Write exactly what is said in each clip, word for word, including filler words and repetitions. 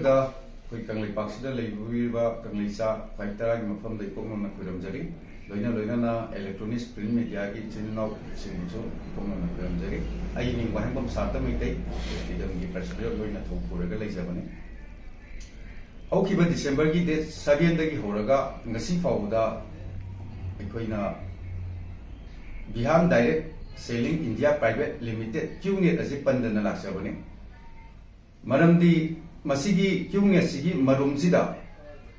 ꯗ ꯑꯩꯈꯣꯏ ꯀꯪꯂꯩꯄꯥꯛꯁꯤꯗ ꯂꯩꯕꯤꯔꯤꯕ ꯀꯪꯂꯩꯆꯥ ꯈ꯭ꯋꯥꯏ ꯇꯔꯥꯒꯤ ꯃꯐꯝꯗ ꯏꯀꯣꯛ ꯅꯧꯅ ꯈꯨꯔꯨꯝꯖꯔꯤ꯫ ꯂꯣꯏꯅ ꯂꯣꯏꯅꯅ electronics print media ꯒꯤ ꯏꯆꯤꯟ ꯏꯅꯥꯎꯁꯤꯡꯕꯨꯁꯨ ꯏꯀꯣꯛ ꯅꯧꯅ ꯈꯨꯔꯨꯝꯖꯔꯤ꯫ ꯑꯩ ꯃꯤꯡ ꯋꯥꯍꯦꯡꯕꯝ ꯁꯥꯔꯇ ꯃꯩꯇꯩ, ꯐꯤꯗꯝꯒꯤ president ꯑꯣꯏꯅ ꯊꯧ ꯄꯨꯔꯒ ꯂꯩꯖꯕꯅꯤ꯫ ꯍꯧꯈꯤꯕ December ꯒꯤ date seven ꯗꯒꯤ ꯍꯧꯔꯒ ꯉꯁꯤ ꯐꯥꯎꯕꯗ ꯑꯩꯈꯣꯏꯅ Bihan Direct Selling India Private Limited, QNET ꯑꯁꯤ ꯄꯟꯗꯅ ꯂꯥꯛꯆꯕꯅꯤ꯫ ꯃꯔꯝꯗꯤ ꯃꯁꯤꯒꯤ QNET ꯁꯤꯒꯤ ꯃꯔꯨꯝꯁꯤꯗ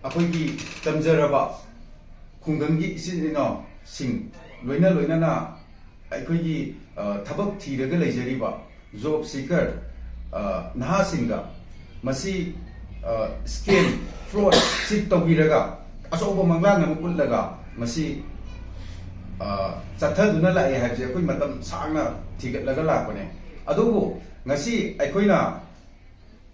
ꯑꯩꯈꯣꯏꯒꯤ ꯇꯝꯖꯔꯕ ꯈꯨꯡꯒꯪꯒꯤ ꯏꯆꯤꯟ ꯏꯅꯥꯎꯁꯤꯡ, ꯂꯣꯏꯅ ꯂꯣꯏꯅꯅ ꯑꯩꯈꯣꯏꯒꯤ, ꯑ, ꯊꯕꯛ ꯊꯤꯔꯒ ꯂꯩꯖꯔꯤꯕ job seeker, ꯑ, ꯅꯍꯥꯁꯤꯡꯗ ꯃꯁꯤ, ꯑ, scam, fraud ꯁꯤ ꯇꯧꯕꯤꯔꯒ, ꯑꯆꯧꯕ ꯃꯪꯂꯥꯟ ꯑꯃ ꯎꯠꯂꯒ ꯃꯁꯤ, ꯑ, ꯆꯠꯊꯗꯨꯅ ꯂꯥꯛꯑꯦ ꯍꯥꯏꯕꯁꯦ ꯑꯩꯈꯣꯏ ꯃꯇꯝ ꯁꯥꯡꯅ ꯊꯤꯒꯠꯂꯒ ꯂꯥꯛꯄꯅꯦ꯫ ꯑꯗꯨꯕꯨ ꯉꯁꯤ ꯑꯩꯈꯣꯏꯅ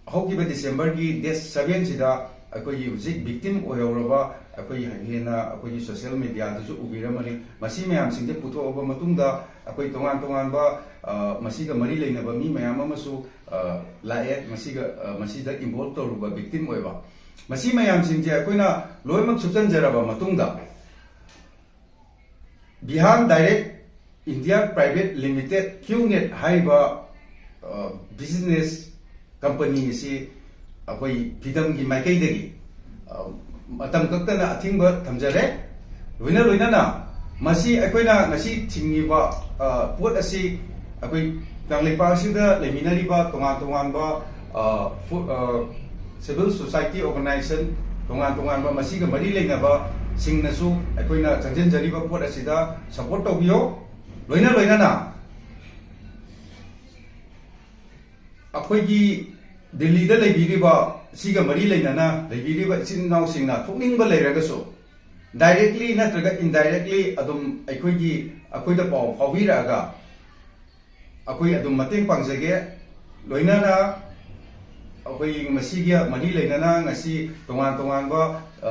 ꯍꯧꯈꯤꯕ December ꯒꯤ date seven ꯁꯤꯗ ꯑꯩꯈꯣꯏꯒꯤ ꯍꯧꯖꯤꯛ victim ꯑꯣꯏꯍꯧꯔꯕ, ꯑꯩꯈꯣꯏꯒꯤ ꯍꯦꯟꯅ ꯑꯩꯈꯣꯏꯒꯤ social media ꯗꯁꯨ ꯎꯕꯤꯔꯝꯃꯅꯤ, ꯃꯁꯤ ꯃꯌꯥꯝꯁꯤꯡꯁꯦ ꯄꯨꯊꯣꯛꯑꯕ ꯃꯇꯨꯡꯗ ꯑꯩꯈꯣꯏ ꯇꯣꯉꯥꯟ ꯇꯣꯉꯥꯟꯕ, ꯑ, ꯃꯁꯤꯒ ꯃꯔꯤ ꯂꯩꯅꯕ ꯃꯤ ꯃꯌꯥꯝ ꯑꯃꯁꯨ, ꯑ, ꯂꯥꯛꯑꯦ꯫ ꯃꯁꯤꯒ, ꯑ, ꯃꯁꯤꯗ involve ꯇꯧꯔꯨꯕ victim ꯑꯣꯏꯕ, ꯃꯁꯤ ꯃꯌꯥꯝꯁꯤꯡꯁꯦ ꯑꯩꯈꯣꯏꯅ ꯂꯣꯏꯅꯃꯛ ꯁꯨꯞꯆꯟꯖꯔꯕ ꯃꯇꯨꯡꯗ, Bihan Direct India Private Limited, QNET ꯍꯥꯏꯔꯤꯕ, ꯑ, business company ꯑꯁꯤ ꯑꯩꯈꯣꯏ ꯐꯤꯗꯝꯒꯤ ꯃꯥꯏꯀꯩꯗꯒꯤ, ꯑ, ꯃꯇꯝ ꯀꯛꯇꯅ ꯑꯊꯤꯡꯕ ꯊꯝꯖꯔꯦ꯫ ꯂꯣꯏꯅ ꯂꯣꯏꯅꯅ ꯃꯁꯤ ꯑꯩꯈꯣꯏꯅ ꯉꯁꯤ ꯊꯤꯡꯉꯤꯕ, ꯑ, ꯄꯣꯠ ꯑꯁꯤ ꯑꯩꯈꯣꯏ ꯀꯪꯂꯩꯄꯥꯛ ꯑꯁꯤꯗ ꯂꯩꯃꯤꯟꯅꯔꯤꯕ ꯇꯣꯉꯥꯟ ꯇꯣꯉꯥꯟꯕ, ꯑ, ꯐꯨ-, ꯑ, civil society organization, ꯇꯣꯉꯥꯟ ꯇꯣꯉꯥꯟꯕ ꯃꯁꯤꯒ ꯃꯔꯤ ꯂꯩꯅꯕꯁꯤꯡꯅꯁꯨ ꯑꯩꯈꯣꯏꯅ ꯆꯪꯁꯤꯟꯖꯔꯤꯕ ꯄꯣꯠ ꯑꯁꯤꯗ support ꯇꯧꯕꯤꯌꯣ꯫ ꯂꯣꯏꯅ ꯂꯣꯏꯅꯅ ꯑꯩꯈꯣꯏꯒꯤ ꯗꯤꯜꯂꯤꯗ ꯂꯩꯕꯤꯔꯤꯕ, ꯁꯤꯒ ꯃꯔꯤ ꯂꯩꯅꯅ ꯂꯩꯕꯤꯔꯤꯕ ꯏꯆꯤꯟ ꯏꯅꯥꯎꯁꯤꯡꯅ ꯊꯣꯛꯅꯤꯡꯕ ꯂꯩꯔꯒꯁꯨ, directly ꯅꯠꯇ꯭ꯔꯒ indirectly ꯑꯗꯨꯝ ꯑꯩꯈꯣꯏꯒꯤ, ꯑꯩꯈꯣꯏꯗ ꯄꯥꯎ ꯐꯥꯎꯕꯤꯔꯛꯑꯒ, ꯑꯩꯈꯣꯏ ꯑꯗꯨꯝ ꯃꯇꯦꯡ ꯄꯥꯡꯖꯒꯦ꯫ ꯂꯣꯏꯅꯅ ꯑꯩꯈꯣꯏ ꯃꯁꯤꯒ ꯃꯔꯤ ꯂꯩꯅꯅ ꯉꯁꯤ ꯇꯣꯉꯥꯟ ꯇꯣꯉꯥꯟꯕ, ꯑ,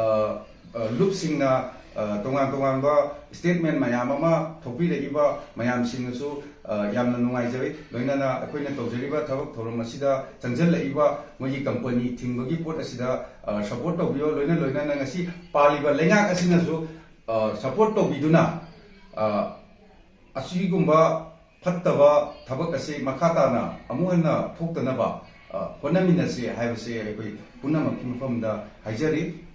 ꯑ, ꯂꯨꯞꯁꯤꯡꯅ ꯑ, ꯇꯣꯉꯥꯟ ꯇꯣꯉꯥꯟꯕ statement ꯃꯌꯥꯝ ꯑꯃ ꯊꯣꯛꯄꯤꯔꯛꯏꯕ ꯃꯌꯥꯝꯁꯤꯡꯅꯁꯨ, ꯑ, ꯌꯥꯝꯅ ꯅꯨꯡꯉꯥꯏꯖꯔꯤ꯫ ꯂꯣꯏꯅꯅ ꯑꯩꯈꯣꯏꯅ ꯇꯧꯖꯔꯤꯕ ꯊꯕꯛ ꯊꯧꯔꯝ ꯑꯁꯤꯗ ꯆꯪꯁꯤꯜꯂꯛꯏꯕ ꯃꯣꯏꯒꯤ company ꯊꯤꯡꯕꯒꯤ ꯄꯣꯠ ꯑꯁꯤꯗ, ꯑ, support ꯇꯧꯕꯤꯌꯣ꯫ ꯂꯣꯏꯅ ꯂꯣꯏꯅꯅ ꯉꯁꯤ ꯄꯥꯜꯂꯤꯕ ꯂꯩꯉꯥꯛ ꯑꯁꯤꯅꯁꯨ, ꯑ, support ꯇꯧꯕꯤꯗꯨꯅ, ꯑ, ꯑꯁꯤꯒꯨꯝꯕ ꯐꯠꯇꯕ ꯊꯕꯛ ꯑꯁꯤ ꯃꯈꯥ ꯇꯥꯅ ꯑꯃꯨꯛ ꯍꯟꯅ ꯊꯣꯛꯇꯅꯕ, ꯑ, ꯍꯣꯠꯅꯃꯤꯟꯅꯁꯤ ꯍꯥꯏꯕꯁꯤ ꯑꯩꯈꯣꯏ ꯄꯨꯝꯅꯃꯛꯀꯤ ꯃꯐꯝꯗ ꯍꯥꯏꯖꯔꯤ꯫